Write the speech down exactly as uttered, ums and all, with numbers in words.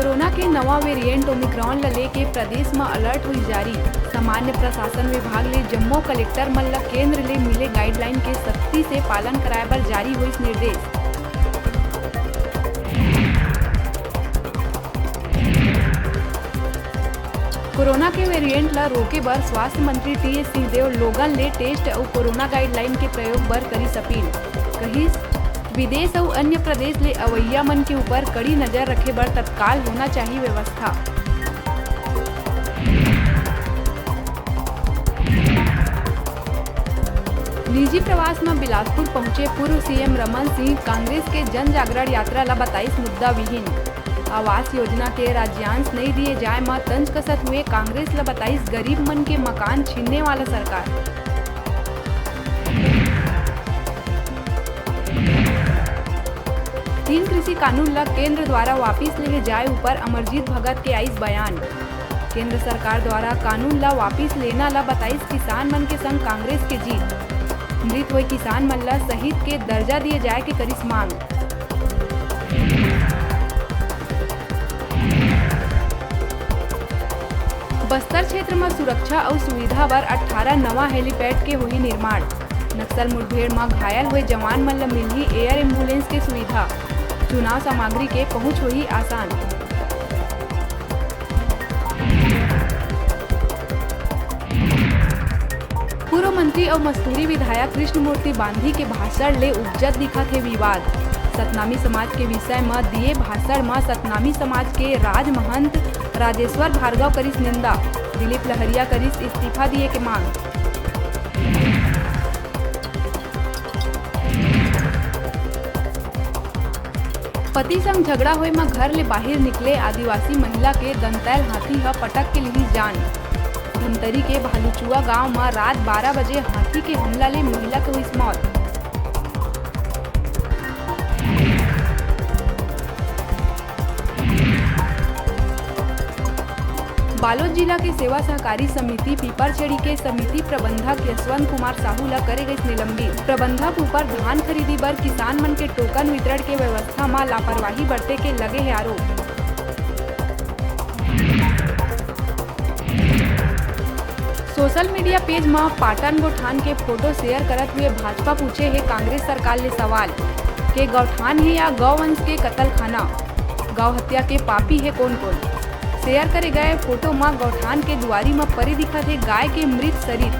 Corona के नवा variant Omicron ल लेके प्रदेश म अलर्ट होइस जारी। सामान्य प्रशासन विभाग ले जम्मो कलेक्टर मन ल केंद्र ले मिले गाइडलाइन के सख्ती से पालन कराए बर जारी होइस निर्देश। कोरोना के वेरिएंट ल रोके बर स्वास्थ्य मंत्री टीएस सिंहदेव लोगन ले टेस्ट अउ कोरोना गाइडलाइन के प्रयोग बर करिस अपील। कहिस, विदेश अउ अन्य प्रदेश ले अवइया मन के ऊपर कड़ी नजर रखे बर तत्काल होना चाही व्यवस्था। निजी प्रवास म बिलासपुर पहुंचे पूर्व सीएम रमन सिंह कांग्रेस के जन जागरण यात्रा ल बताइस मुद्दा विहीन। आवास योजना के राज्यांश नइ दिए जाए म तंज कसत हुए कांग्रेस ल बताइस गरीब मन के मकान छीनने वाला सरकार। तीन कृषि कानून ल केंद्र द्वारा वापिस लेहे जाए ऊपर अमरजीत भगत के आइस बयान। केंद्र सरकार द्वारा कानून ल वापिस लेना ल बताइस किसान मन के संग कांग्रेस के जीत। मृत होए किसान मन ल शहीद के दर्जा दिए जाए के करिस मांग। बस्तर क्षेत्र म सुरक्षा अउ सुविधा बर अट्ठारह नवा हेलीपैड के होही निर्माण। नक्सल मुठभेड़ म घायल होए जवान मन ल मिलही एयर एम्बुलेंस के सुविधा। चुनाव सामग्री के पहुंच होही आसान। पूर्व मंत्री अउ मस्तूरी विधायक कृष्णमूर्ति बांधी के भाषण ले उपजत दिखत हे विवाद। सतनामी समाज के विषय म दिए भाषण म सतनामी समाज के राज महंत राजेश्वर भार्गव करिस निंदा। दिलीप लहरिया करिस इस्तीफा दिए के मांग। पति संग झगड़ा होए म घर ले बाहिर निकले आदिवासी महिला के दंतैल हाथी ह पटक के लिहिस जान। धमतरी के भालूचुआ गांव म रात बारह बजे हाथी के हमला ले महिला के होइस मौत। बालोद जिला के सेवा सहकारी समिति पीपरछेड़ी के समिति प्रबंधक यशवंत कुमार साहू ल करे गइस निलंबित। प्रबंधक ऊपर धान खरीदी बर किसान मन के टोकन वितरण के व्यवस्था म लापरवाही बरते के लगे हे आरोप। सोशल मीडिया पेज म पाटन गोठान के फोटो शेयर करत हुए भाजपा पूछे हे कांग्रेस सरकार ले सवाल के गौठान हे या गौ वंश के कतलखाना, गौ हत्या के पापी हे कोन कोन। शेयर करे गए फोटो म गौठान के दुआरी म परे दिखत हे गाय के मृत शरीर।